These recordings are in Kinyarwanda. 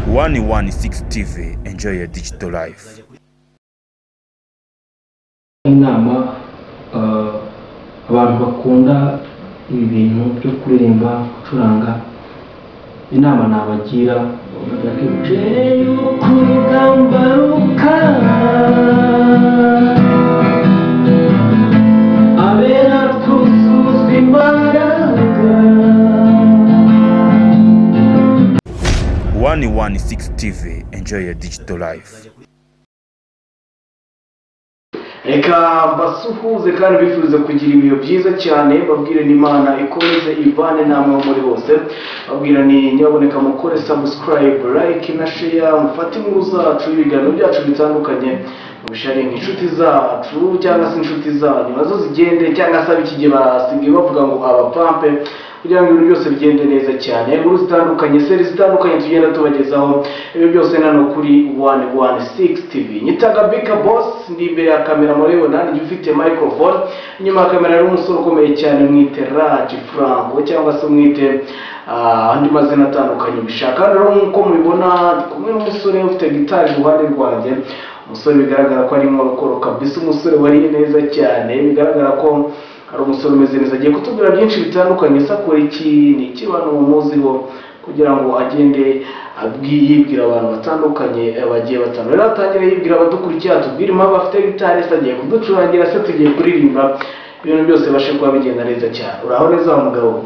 116 TV, enjoy your digital life. Inama abantu bakunda ibi bintu byo kuririmba, gucuranga, inama nabagira kurugamba rukara abera twuzuzwa imbaraga. 116 TV, enjoy your digital life. Reka mbasuhuze kandi bifuriza kugira ibihe byiza cyane, babwire n'Imana ikomeze ivane namwe muri bose, babwira ni nyaboneka mukore subscribe, like na share, mufate inkuru zacu, ibiganiro byacu bitandukanye, mubisharinga inshuti zacu cyangwa se inshuti zanyu nazo zigende, cyangwa se ab'ikigihe basigaye bavuga ngo abapampe, kugira ngo ibintu byose bigende neza cyane. Inkuru zitandukanye, seri zitandukanye tugenda tubagezaho, ibyo byose nano kuri 116 TV. Nyitaga Bika Boss, ndi imbere ya kamera murabibona, ndi ufite microphone, inyuma ya kamera hari umusore ukomeye cyane mwite Raj Franco cyangwa se mwite andi mazina atandukanye bishaka. Rero nk'uko mubibona ndi kumwe n'umusore ufite gitari iruhande rwanjye, umusore bigaragara ko ari inkorokoro kabisa, umusore wariye neza cyane, bigaragara ko ari umusore umeze neza, agiye kutubwira byinshi bitandukanye. Se akora iki, ni iki abantu bamuziho, kugira ngo agende yibwira abantu batandukanye bagiye batandukanye. Rero atangire yibwira abadukurikiye, atubwire impamvu afite gitari, se agiye kuducurangira, se tugiye kuririmba, ibintu byose bashe kuba bigenda neza cyane. Uraho neza wa mugabo?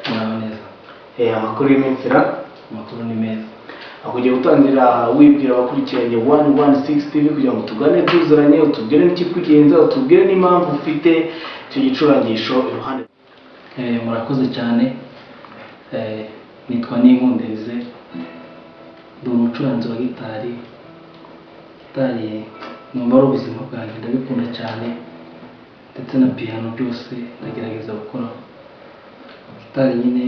Muraho neza. Amakuru y'iminsi ra? Amakuru ni meza. Ugiye gutangira wibwira abakurikiranye 116 TV kugira ngo tugane tuziranye, utubwire n'ikikugenza, utubwire n'impamvu ufite icyo gicurangisho iruhande. Murakoze cyane. Nitwa Ninkundeze, ndi umucuranzi wa gitari. Gitari numva ari ubuzima bwanjye, ndabikunda cyane, ndetse na piano byose ndagerageza gukora. Gitari nyine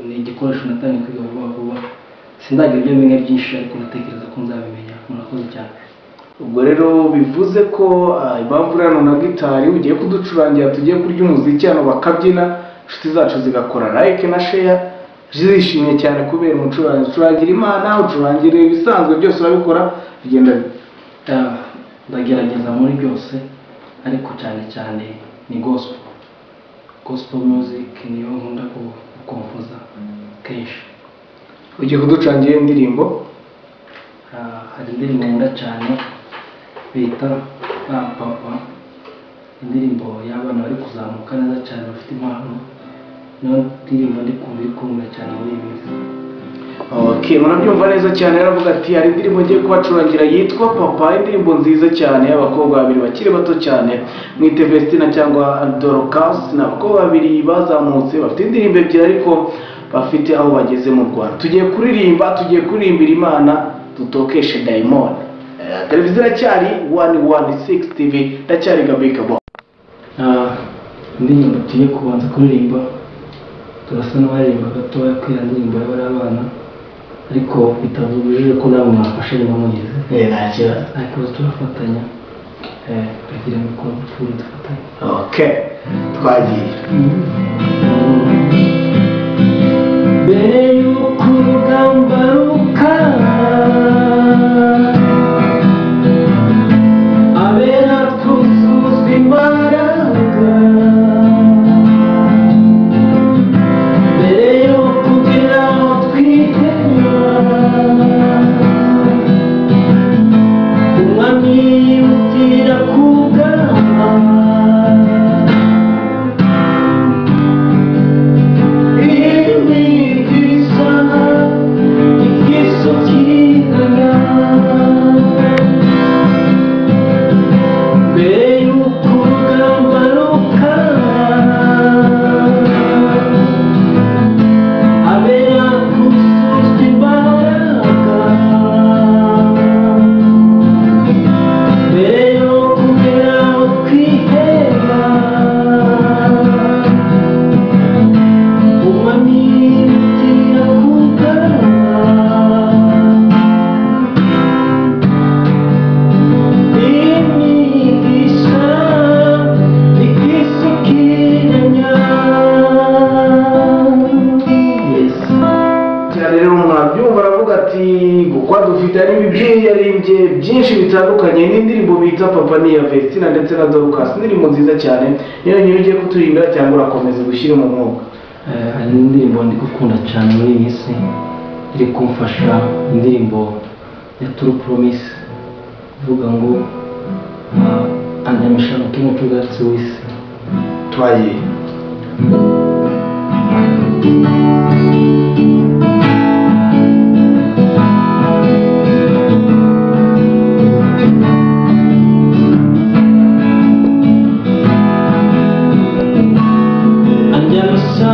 ni igikoresho natangiye kwiga vuba vuba, sindagira ibyo menya byinshi ariko natekereza ko nzabimenya. Murakoze cyane. Ubwo rero bivuze ko impamvu rero na gitari ugiye kuducurangira, tugiye kurya umuziki hano bakabyina, inshuti zacu zigakora like na share, zishimye cyane kubera umucuranzi. Ucurangira Imana, ucurangira ibisanzwe byose urabikora, bigenda. Ndagerageza muri byose, ariko cyane cyane ni gospel. Gospel music niyo nkunda gukompoza kenshi. Ugiye kuducangira indirimbo? Hari indirimbo nkunda cyane bita Papa, indirimbo y'abana bari kuzamuka neza cyane bafite impano, niyo ndirimbo ndi kumva iri kumva cyane muri iyi minsi. Okay, murabyumva neza cyane. Aravuga ati hari indirimbo ngiye kubacurangira yitwa Papa, indirimbo nziza cyane y'abakobwa babiri bakiri bato cyane, mwite Vestina cyangwa Dorcas. Ni abakobwa babiri bazamutse bafite indirimbo ebyiri ariko bafite aho bageze mu Rwanda. Tugiye kuririmba, tugiye kuririmbira Imana, dutokeshe dayimoni. Televiziyo iracyari 116 TV, ndacyari Gabika Boss. Indirimbo tugiye kubanza kuririmba turasa n'abaririmba gatoya ko iyo ndirimbo y'abari abana, ariko bitabujije ko namwe mwafasha niba mugize. Nta kibazo. Ariko turafatanya, tugira mikoro turi dufatanye. Okay, twagiye. Mbere y'uko urugamba rukara abera twuzuzwa imbaraga, mbere yo kugira aho twitega, umwami yihutira kugana. cyane. Rero mwabyumva aravuga ati gukwa dufite ari yaririmbye byinshi bitandukanye n'indirimbo bita Papa ni ya Vestina ndetse na Dorcas, indirimbo nziza cyane. Niyo nyine ugiye kuturirimbira cyangwa urakomeza gushyira mu mwuka? Hari indirimbo ndi gukunda cyane muri iyi minsi iri kumfasha, indirimbo ya True Promise ivuga ngo andyamisha mu kibuno cy'ubwatsi w'isi. Twagiye. Andyamisha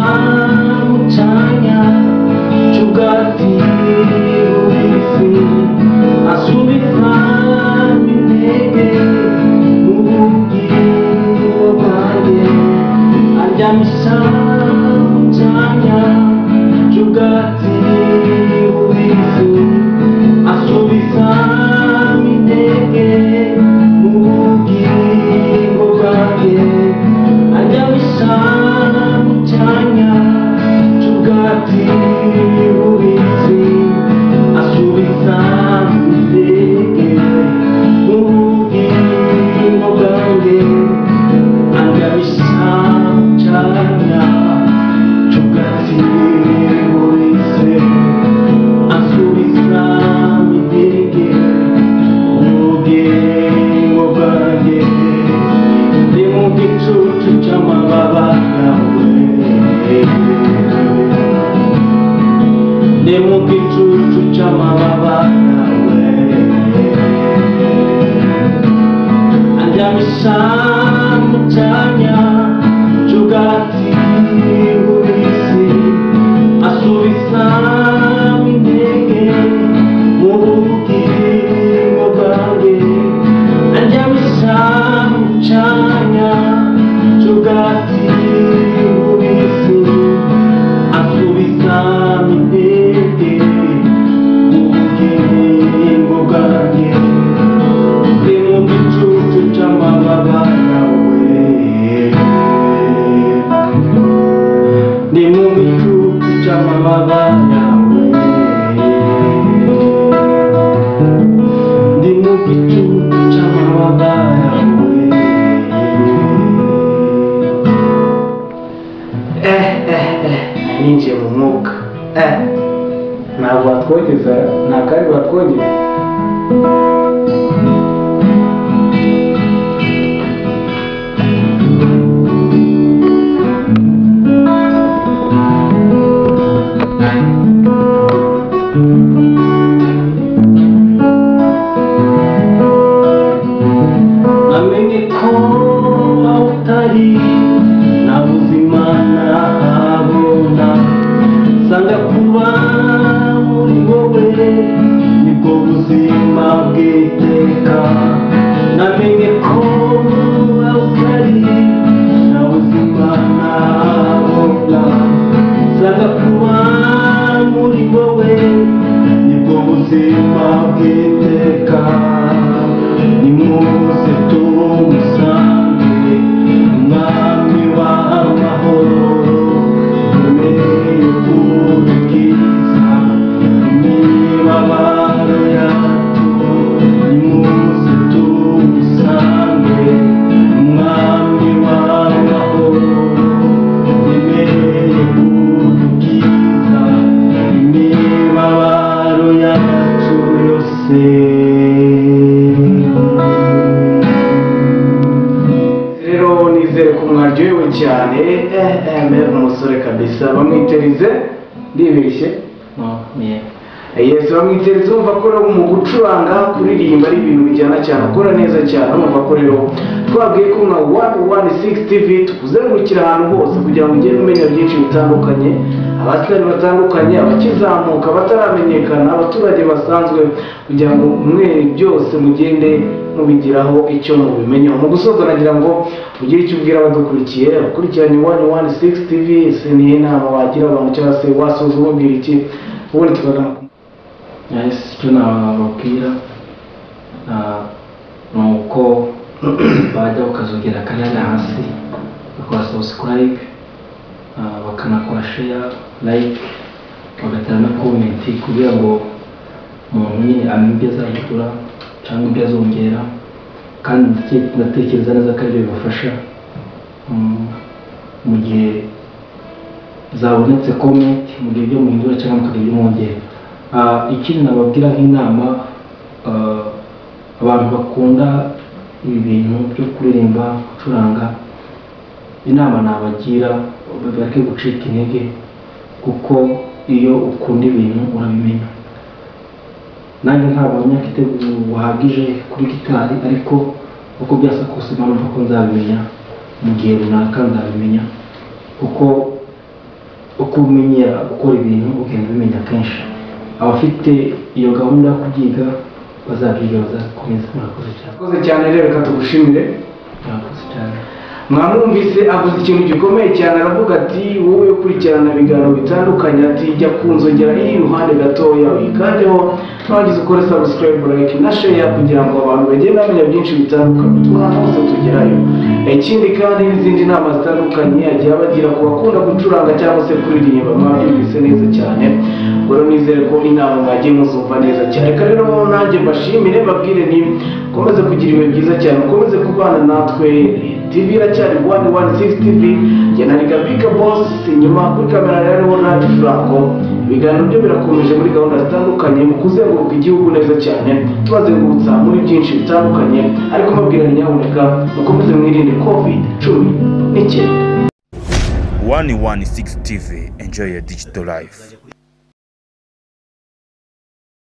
mu cyanya cy'ubwatsi bubisi, asubiza intege mu bugingo bwanjye. Andyamisha mu cyanya cy'ubwatsi bubisi, asubiza intege mu bugingo bwanjye. Andyamisha mu cyanya cy'ubwatsi bubisi, asubiza intege mu bugingo bwanjye. Andyamisha mu cyanya cy'ubwatsi bubisi, asubiza intege mu bugingo bwanjye. Ndi mu gicucu cy'amababa yawe, ndi mu gicucu cy'amababa yawe. Andyamisha mu cyanya cy'ubwatsi bubisi, asubiza intege mu bugingo bwanjye. Andyamisha mu cyanya cy'ubwatsi bubisi, asubiza intege mu bugingo bwanjye. Ndi mu gicucu cy'amababa yawe, ndi mu gicucu cy'amababa yawe, ndi mu gicucu cy'amababa yawe. Ninjiye mu mwuka. Ntabwo watwogeza, nta kandi watwogeza. Namenye ko aho utari nta buzima nahabona, nsanga kuba muri wowe nibwo buzima bw'iteka. Namenye ko aho utari nta buzima nahabona, nsanga kuba muri wowe nibwo buzima bw'iteka. Nimuze tumusange umwami w'amahoro, tumenye kudukiza imibabaro yacu. Nimuze tumusange umwami w'amahoro, tumenye kudukiza imibabaro yacu yose. Rero nizere ko mwaryohewe cyane. Mbega umusore kabisa, bamwiterize ndibeshye? No, ni Yes, bamwiterize. Urumva ko rero mu gucuranga, kuririmba ari ibintu bijyana cyane, ukora neza cyane. Urumva ko rero twabwiye ko nka 116 TV tukuzengurukira ahantu hose kugira ngo ugende umenya byinshi bitandukanye, abasitari batandukanye, abakizamuka, abataramenyekana, abaturage basanzwe, kugira ngo mwe byose mugende mubigiraho icyo mubimenyeho. Mu gusoza nagira ngo ugire icyo ubwira abadukurikiye, abakurikiranye 116 TV. Ese nihe nama wagira abantu, cyangwa se wasoza ubabwira iki, ubundi tukagana ku Yes, icyo nababwira ni uko bajya bakazogera kariya hasi bakora subscribe, bakanakora share, like, bagatera na comment. kugira ngo umuntu nyine amenye ibyo azahindura cyangwa ibyo azongera, kandi ndatekereza neza ko aribyo bibafasha mu gihe zabonetse comment, mu gihe ibyo muhindura cyangwa mukagira ibyo mwongera. Ikindi nababwira nk'inama, abantu bakunda ibi bintu byo kuririmba, gucuranga, inama nabagira bareke gucika intege, kuko iyo ukunda ibintu urabimenya. Nanjye ntabwo mfite buhagije kuri gitari, ariko uko byasa kose numva ko nzabimenya mu gihe runaka, nzabimenya, kuko uko umenyera gukora ibintu ugenda ubimenya kenshi. Abafite iyo gahunda yo kubyiga bazabyiga, bazakomeza. Murakoze cyane. Murakoze cyane rero, reka tugushimire. Murakoze cyane. Mwamwumvise avuze ikintu gikomeye cyane, aravuga ati wowe ukurikirana ibiganiro bitandukanye, ati jya ku nzogera iri iruhande gatoya uyikandeho, nurangiza ukore subscribe, like na share, kugira ngo abantu bagende bamenya byinshi bitandukanye ahantu hose tugerayo. Ikindi kandi n'izindi nama zitandukanye agiye abagira ku bakunda gucuranga cyangwa se kuririmba, mwabyumvise neza cyane. Ubwo rero nizere ko inama mwagiye muzumva neza cyane. Reka rero nanjye mbashimire, mbabwire ni mukomeze kugira ibihe byiza cyane, mukomeze kubana natwe. TV iracyari 116 TV, njye na Gabika Boss, inyuma kuri kamera rero Raj Franco. Ibiganiro byo birakomeje muri gahunda zitandukanye mu kuzenguruka igihugu neza cyane, tubazengurutsa muri byinshi bitandukanye, ariko mbabwira ni nyabuneka mukomeze mwirinde COVID-19. 116 TV, enjoy your digital life.